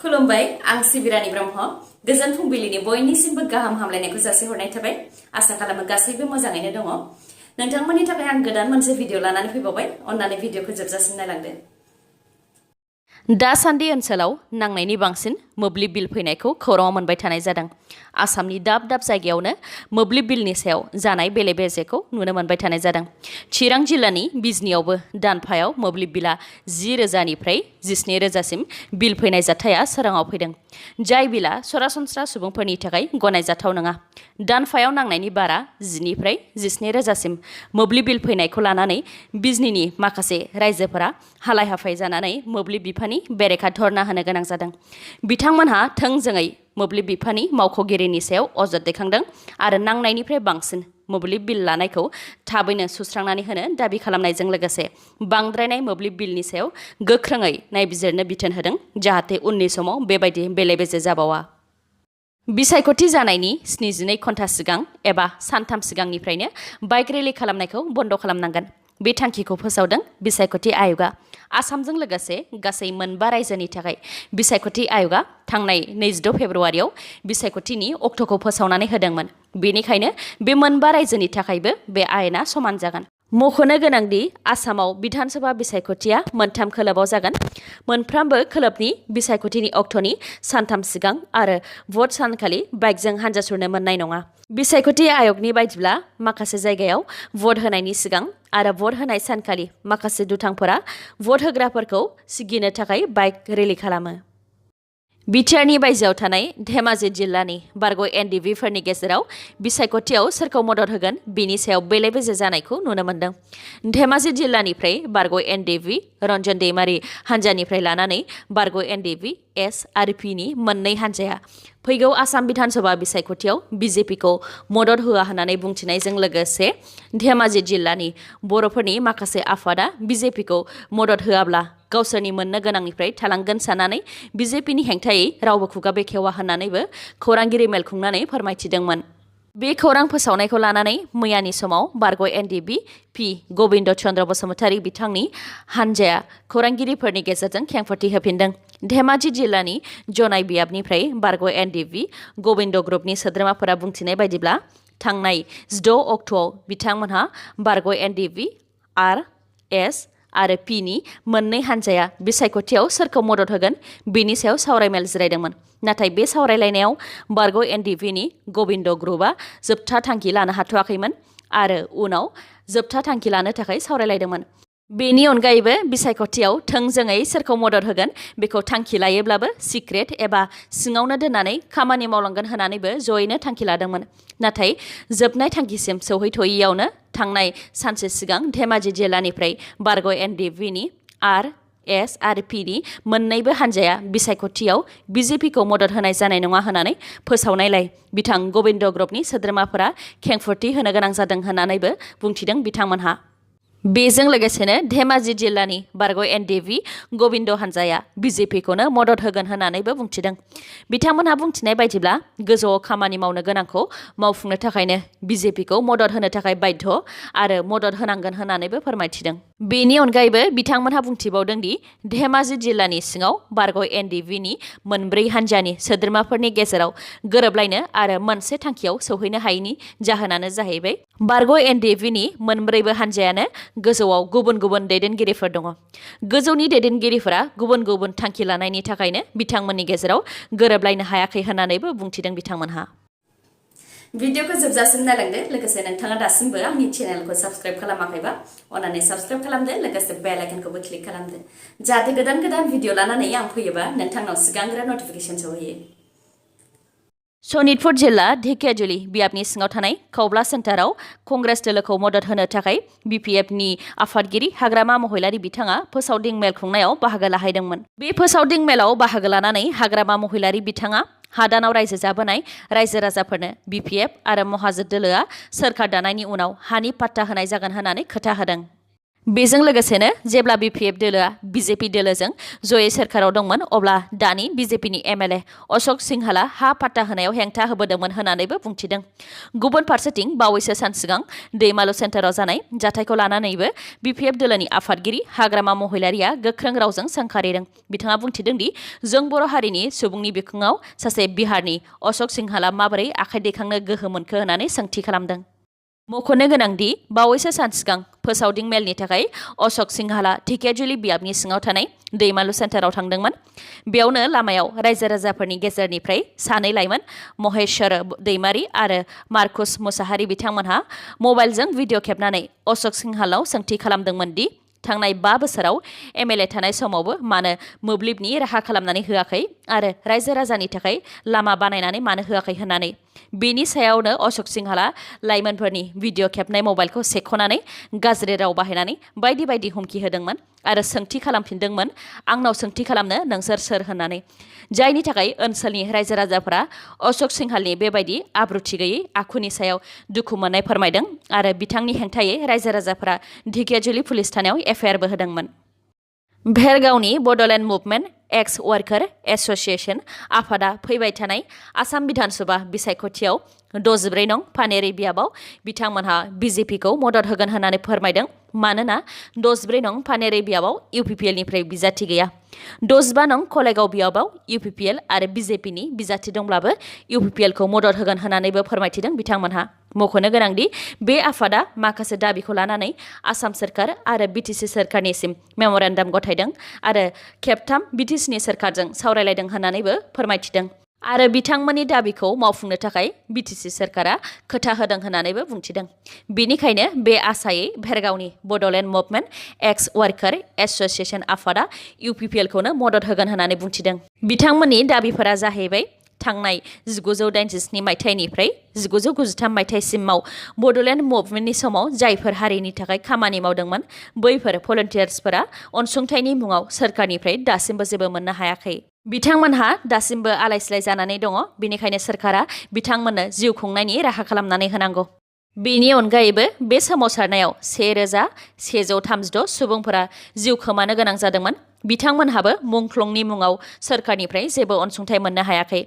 खुलुमबाय आं सिबिरानि ब्रह्म गोजोन फुंबिलिनि बयनिसिमबो गाहाम हामलायनायखौ जासिहरनाय थाबाय आसा खालामो गासैबो मोजाङैनो दङ नोंथांमोननि थाखाय आं गोदान मोनसे भिडिअ लानानै फैबावबाय अन्नानै भिडिअखौ जोबजासिम नायलांदो दासान्दि ओनसोलाव नांनायनि बांसिन मोब्लिब बिल फैनायखौ खौराङाव मोनबाय थानाय जादों आसामनि दाब दाब जायगायावनो मोब्लिब बिलनि सायाव जानाय बेले-बेजेखौ नुनो मोनबाय थानाय जादों चिरां जिल्लानि बिजनियावबो दानफायाव मोब्लिब बिला 10,000 निफ्राय 17,000सिम बिल फैनाय जाथाया सोराङाव फैदों जाय बिला सरासनस्रा सुबुंफोरनि थाखाय गनायजाथाव नङा दानफायाव नांनायनि बारा 10 निफ्राय 17,000सिम मोब्लिब बिल फैनायखौ लानानै बिजनिनि माखासे रायजोफोरा हालाय हाफाय जानानै मोब्लिब बिफाननि बेरेखा धरना होनो गोनां जादों बिथांमोनहा थोंजोङै मोब्लिब बिफाननि मावख'गिरिनि सायाव अजद दैखांदों आरो नांनायनिफ्राय बांसिन मोब्लिब बिल लानायखौ थाबैनो सुस्रांनानै होनो दाबि खालामनायजों लोगोसे बांद्रायनाय मोब्लिब बिलनि सायाव गोख्रोङै नायबिजिरनो बिथोन होदों जाहाथे उननि समाव बेबायदि बेले-बेजे जाबावा बिसायख'थि जानायनि 72 घन्टा सिगां एबा सानथाम सिगांनिफ्रायनो बाइक रेलि खालामनायखौ बन्द खालामनांगोन बे थांखिखौ फोसावदों बिसायख'थि आय'गा आसामजों लोगोसे गासै मोनबा रायजोनि थाखाय बिसायख'थि आय'गा थांनाय 26 फेब्रुआरियाव बिसायख'थिनि अक्ट'खौ फोसावनानै होदोंमोन बेनिखायनो बे मोनबा रायजोनि थाखायबो बे आयेना समान जागोन मख'नो गोनांदि आसामाव बिधानसभा बिसायख'थिया मोनथाम खोलोबाव जागोन मोनफ्रोमबो खोलोबनि बिसायख'थिनि अक्ट'नि सानथाम सिगां आरो भट सानखालि बाइकजों हान्जा सुरनो मोननाय नङा बिसायख'थि आय'गनि बायदिब्ला माखासे जायगायाव भट होनायनि सिगां आरो भट होनाय सानखालि माखासे दुथांफोरा भट होग्राफोरखौ सिगिनो थाखाय बाइक रेलि खालामो बिटिआरनि बायजोआव थानाय धेमाजि जिल्लानि बर'ख एनडिएफबि गेजेराव बिसायख'थियाव सोरखौ मदद होगोन बेनि सायाव बेले-बेजे जानायखौ नुनो मोन्दों धेमाजि जिल्लानिफ्राय बर'ख एनडिएफबि रन्जन दैमारि हान्जानिफ्राय लानानै बर'ख एनडिएफबि एस आरो पिनि मोननै हान्जाया फैगौ आसाम बिधानसभा बिसायख'थियाव बिजेपिखौ मदद होआ होननानै बुंथिनायजों लोगोसे धेमाजि जिल्लानि बर'फोरनि माखासे आफादा बिजेपिखौ मदद होआब्ला गावसोरनि मोननो गोनांनिफ्राय थालांगोन साननानै बिजेपिनि हेंथायै रावबो खुगा बेखेवा होननानैबो खौरांगिरि मेल खुंनानै फोरमायथिदोंमोन बे खौरां फोसावनायखौ लानानै मैयानि समाव बर'ख एनडिएफबि पि गबिन्द चन्द्र बसुमतारी बिथांनि हान्जाया खौरांगिरिफोरनि गेजेरजों खेंफोरथि होफिनदों धेमाजि जिल्लानि जनाय बियाबनिफ्राय बर'ख एनडिएफबि गबिन्द ग्रुपनि सोद्रोमाफोरा बुंथिनाय बायदिब्ला थांनाय 16 अक्ट'आव बिथांमोनहा बर'ख एनडिएफबि आर एस आरो पिनि मोननै हान्जाया बिसायख'थियाव सोरखौ मदद होगोन बेनि सायाव सावरायमेल जिरायदोंमोन नाथाय बे सावरायलायनायाव बर'ख एनडिएफबिनि गबिन्द ग्रुपआ जोबथा थांखि लानो हाथ'वाखैमोन आरो उनाव जोबथा थांखि लानो थाखाय सावरायलायदोंमोन बेनि अनगायैबो बिसायख'थियाव थोंजोङै सोरखौ मदद होगोन बेखौ थांखि लायोब्लाबो सिक्रेट एबा सिङावनो दोननानै खामानि मावलांगोन होननानैबो जयैनो थांखि लादोंमोन नाथाय जोबनाय थांखिसिम सौहैथ'यैयावनो थांनाय सानसे सिगां धेमाजि जिल्लानिफ्राय बर'ख एनडिएफबिनि आर एस आरो पिनि मोननैबो हान्जाया बिसायख'थियाव बिजेपिखौ मदद होनाय जानाय नङा होननानै फोसावनायलाय बिथां गबिन्द ग्रुपनि सोद्रोमाफोरा खेंफोरथि होनो गोनां जादों होननानैबो बुंथिदों बिथांमोनहा बेजों लोगोसेनो धेमाजि जिल्लानि बर'ख एनडिएफबि गबिन्द हान्जाया बिजेपिखौनो मदद होगोन होननानैबो बुंथिदों बिथांमोनहा बुंथिनाय बायदिब्ला गोजौआव खामानि मावनो गोनांखौ मावफुंनो थाखायनो बिजेपिखौ मदद होनो थाखाय बाध्य आरो मदद होनांगोन होननानैबो फोरमायथिदों बेनि अनगायैबो बिथांमोनहा बुंथिबावदों दि धेमाजि जिल्लानि सिङाव बर'ख एनडिएफबिनि मोनब्रै हान्जानि सोद्रोमाफोरनि गेजेराव गोरोबलायनो आरो मोनसे थांखियाव सौहैनो हायैनि जाहोनानो जाहैबाय बर'ख एनडिएफबिनि मोनब्रैबो हान्जायानो गोजौआव गुबुन गुबुन दैदेनगिरिफोर दङ गोजौनि दैदेनगिरिफोरा गुबुन गुबुन थांखि लानायनि थाखायनो बिथांमोननि गेजेराव गोरोबलायनो हायाखै होननानैबो बुंथिदों बिथांमोनहा भिडिअखौ जोबजासिम नायलांदो लोगोसे नोंथाङा दासिमबो आंनि चेनेलखौ साबस्क्राइब खालामाखैबा अन्नानै साबस्क्राइब खालामदो लोगोसे बेल आइकनखौबो क्लिक खालामदो जाहाथे गोदान गोदान भिडिअ लानानै आं फैयोबा नोंथांनाव सिगांग्रो नटिफिकेसन सौहैयो सनितपुर जिल्ला धेकियाजुलि बियाबनि सिङाव थानाय खौब्ला सेन्टाराव कंग्रेस दोलोखौ मदद होनो थाखाय बिपिएफनि आफादगिरि हाग्रामा महिलारि बिथाङा फोसावदिं मेल खुंनायाव बाहागो लाहैदोंमोन बे फोसावदिं मेलाव बाहागो लानानै हाग्रामा महिलारि बिथाङा हादानाव रायजो जाबोनाय रायजो राजाफोरनो बिपिएफ आरो महाजोन दोलोआ सोरखार दानायनि उनाव हानि पाट्टा होनाय जागोन होननानै खोथा होदों बेजों लोगोसेनो जेब्ला BPF दोलोआ BJP दोलोजों जयै सोरखाराव दंमोन अब्ला दानि BJPनि MLA अशोक सिंहाला हा पाट्टा होनायाव हेंथा होबोदोंमोन होननानैबो बुंथिदों। गुबुन फारसेथिं बावैसो सान सिगां दैमालु सेन्टाराव जानाय जाथायखौ लानानैबो BPF दोलोनि आफादगिरि हाग्रामा महिलारिया गोख्रों रावजों सोंखारिदों। बिथाङा बुंथिदों दि जों बर' हारिनि सुबुंनि बिखुङाव सासे बिहारनि अशोक सिंहाला माबोरै आखाइ दैखांनो गोहो मोनखो होननानै सोंथि खालामदों। मख'नो गोनांदि बावैसो सान सिगां फोसावदिं मेलनि थाखाय अशोक सिंहाला ढेकियाजुलि बियाबनि सिङाव थानाय दैमालु सेन्टाराव थांदोंमोन। बेयावनो लामायाव रायजो राजाफोरनि गेजेरनिफ्राय सानै लाइमोन महेश्वर दैमारी आरो मार्कुस मुसाहारि बिथांमोनहा मबाइलजों भिडिअ' खेबनानै अशोक सिंहालाव सोंथि खालामदोंमोन दि थांनाय 5 बोसोराव MLA थानाय समावबो मानो मोब्लिबनि राहा खालामनानै होआखै आरो रायजो राजानि थाखाय लामा बानायनानै मानो होआखै होननानै। बेनि सायावनो अशोक सिंहाला लाइमोनफोरनि भिडिअ' खेबनाय मबाइलखौ सेख'नानै गाज्रि राव बाहायनानै बायदि बायदि हुमखि होदोंमोन आरो सोंथि खालामफिनदोंमोन आंनाव सोंथि खालामनो नोंसोर सोर होननानै। जायनि थाखाय ओनसोलनि रायजो राजाफोरा अशोक सिंहालनि बेबायदि आब्रुथि गैयै आखुनि सायाव दुखु मोननाय फोरमायदों आरो बिथांनि हेंथायै रायजो राजाफोरा ढेकियाजुलि पुलिस थानायाव FIRबो होदोंमोन। भेरगावनि बड'लेण्ड मुभमेन्ट एक्स वार्कार एस'सिएशन आफादा फैबाय थानाय आसाम बिधानसभा बिसायख'थियाव 64 नं पानेरि बियाबाव बिथांमोनहा BJPखौ मदद होगोन होननानै फोरमायदों मानोना 64 नं पानेरि बियाबाव UPPLनिफ्राय बिजाथि गैया। 65 नं कलेगाव बियाबाव UPPL आरो BJPनि बिजाथि दंब्लाबो UPPLखौ मदद होगोन होननानैबो फोरमायथिदों बिथांमोनहा। मख'नो गोनांदि बे आफादा माखासे दाबिखौ लानानै आसाम सोरखार आरो BTC सोरखारनिसिम मेम'रेन्डाम गथायदों आरो खेबथाम BTCनि सोरखारजों सावरायलायदों होननानैबो फोरमायथिदों आरो बिथांमोननि दाबिखौ मावफुंनो थाखाय BTC सोरखारा खोथा होदों होननानैबो बुंथिदों। बेनिखायनो बे आसायै भेरगावनि बड'लेण्ड मुभमेन्ट एक्स वार्कार एस'सिएशन आफादा UPPLखौनो मदद होगोन होननानै बुंथिदों। बिथांमोननि दाबिफोरा जाहैबाय थांनाय 1987 मायथाइनिफ्राय 1993 मायथाइसिमाव बड'लेण्ड मुभमेन्टनि समाव जायफोर हारिनि थाखाय खामानि मावदोंमोन बैफोर भलन्टियार्सफोरा अनसुंथाइनि मुङाव सोरखारनिफ्राय दासिमबो जेबो मोननो हायाखै। बिथांमोनहा दासिमबो आलाय-सिलाय जानानै दङ। बेनिखायनो सोरखारा बिथांमोननो जिउ खुंनायनि राहा खालामनानै होनांगौ। बेनि अनगायैबो बे सोमावसारनायाव 1136 सुबुंफोरा जिउ खोमानो गोनां जादोंमोन। बिथांमोनहाबो मुंख्लंनि मुङाव सोरखारनिफ्राय जेबो अनसुंथाइ मोननो हायाखै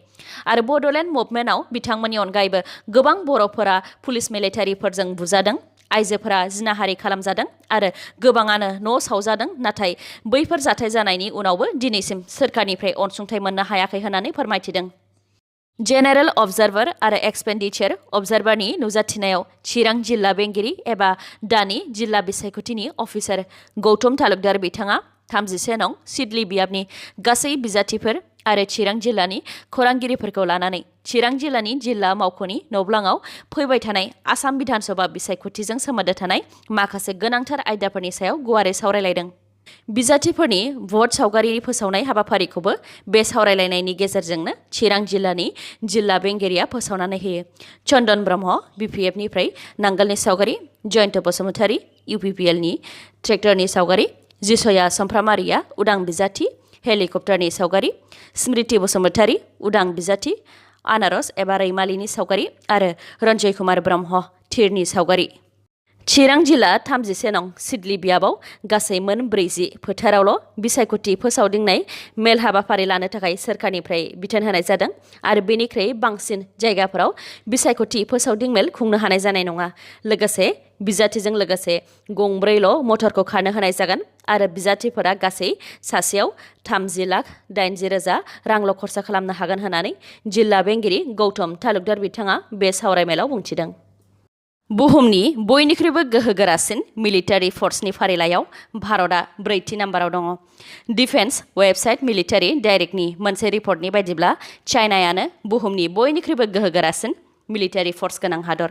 आरो बड'लेण्ड मुभमेन्टआव बिथांमोननि अनगायैबो गोबां बर'फोरा पुलिस मिलिटारिफोरजों बुजादों, आइजोफोरा जिनाहारि खालामजादों आरो गोबाङानो न' सावजादों। नाथाय बैफोर जाथाय जानायनि उनावबो दिनैसिम सोरखारनिफ्राय अनसुंथाइ मोननो हायाखै होननानै फोरमायथिदों। जेनेरेल अबजार्भार आरो एक्सपेन्डिचार अबजार्भारनि नुजाथिनायाव चिरां जिल्ला बेंगिरि एबा दानि जिल्ला बिसायख'थिनि अफिसार गौतम तालुकदार बिथाङा 31 नं सिडली बियाबनि गासै बिजाथिफोर आरो चिरां जिल्लानि खौरांगिरिफोरखौ लानानै चिरां जिल्लानि जिल्ला मावख'नि न'ब्लाङाव फैबाय थानाय आसाम बिधानसभा बिसायख'थिजों सोमोन्दो थानाय माखासे गोनांथार आयदाफोरनि सायाव गुवारै सावरायलायदों। बिजाथिफोरनि भट सावगारि फोसावनाय हाबाफारिखौबो बे सावरायलायनायनि गेजेरजोंनो चिरां जिल्लानि जिल्ला बेंगिरिया फोसावनानै होयो। चन्दन ब्रह्म BPFनिफ्राय नांगोलनि सावगारि, जयन्त बसुमतारी UPPLनि ट्रेक्टरनि सावगारि, जिसया समफ्रामारिया उदां बिजाथि, हेलिकप्टारनि सावगारि, स्मृति बसुमतारी उदां बिजाथि, आनारस एबा रैमालिनि सावगारि आरो रन्जय कुमार ब्रह्म थिरनि सावगारि। चिरां जिल्ला 31 नं सिडली बियाबाव गासै मोन 40 फोथारावल' बिसायख'थि फोसावदिंनाय मेल हाबाफारि लानो थाखाय सोरखारनिफ्राय बिथोन होनाय जादों आरो बेनिख्रुइ बांसिन जायगाफोराव बिसायख'थि फोसावदिं मेल खुंनो हानाय जानाय नङा। लोगोसे बिजाथिजों लोगोसे गंब्रैल' मटरखौ खारनो होनाय जागोन आरो बिजाथिफोरा गासै सासेयाव 30,80,000 रांल' खरसा खालामनो हागोन होननानै जिल्ला बेंगिरि गौतम तालुकदार बिथाङा बे सावरायमेलाव बुंथिदों। बुहुमनि बयनिख्रुइबो गोहोगोरासिन मिलिटारि फर्सनि फारिलाइयाव भारतआ 4थि नाम्बाराव दङ। डिफेन्स वेबसाइट मिलिटारि डाइरेक्टनि मोनसे रिपर्टनि बायदिब्ला चाइनायानो बुहुमनि बयनिख्रुइबो गोहोगोरासिन मिलिटारि फर्स गोनां हादर।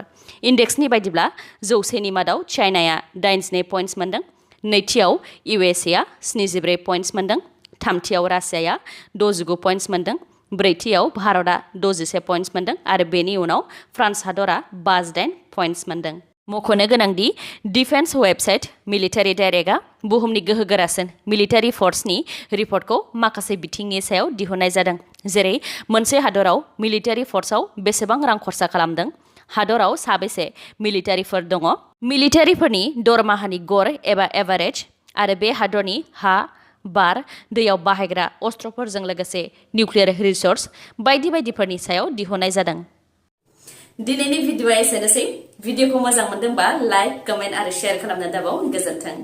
इन्डेक्सनि बायदिब्ला 100नि मादाव चाइनाया 82 पइन्ट्स मोनदों, नैथियाव USA 77 पइन्ट्स मोनदों, थामथियाव रासियाया 69 पइन्ट्स मोनदों, ब्रैथियाव भारतआ 61 पइन्ट्स मोनदों आरो बेनि उनाव फ्रान्स हादरा 58 पइन्ट्स मोनदों। मख'नो गोनांदि डिफेन्स वेबसाइट मिलिटारि डाइरेक्टआ बुहुमनि गोहोगोरासिन मिलिटारि फर्सनि रिपर्टखौ माखासे बिथिंनि सायाव दिहुननाय जादों, जेरै मोनसे हादराव मिलिटारि फर्सआव बेसेबां रां खरसा खालामदों हादराव साबेसे मिलिटारिफोर दङ मिलिटारिफोरनि दरमाहानि गर एबा एभारेज आरो बे हादरनि हा बार दैयाव बाहायग्रा अस्त्रफोरजों लोगोसे निउक्लियार रिसोर्स बायदि बायदिफोरनि सायाव दिहुननाय जादों दिनैनि भिडिअआ एसेनोसै भिडिअखौ मोजां मोनदोंबा लाइक कमेन्ट आरो शेयार खालामनो दाबाव गोजोन्थों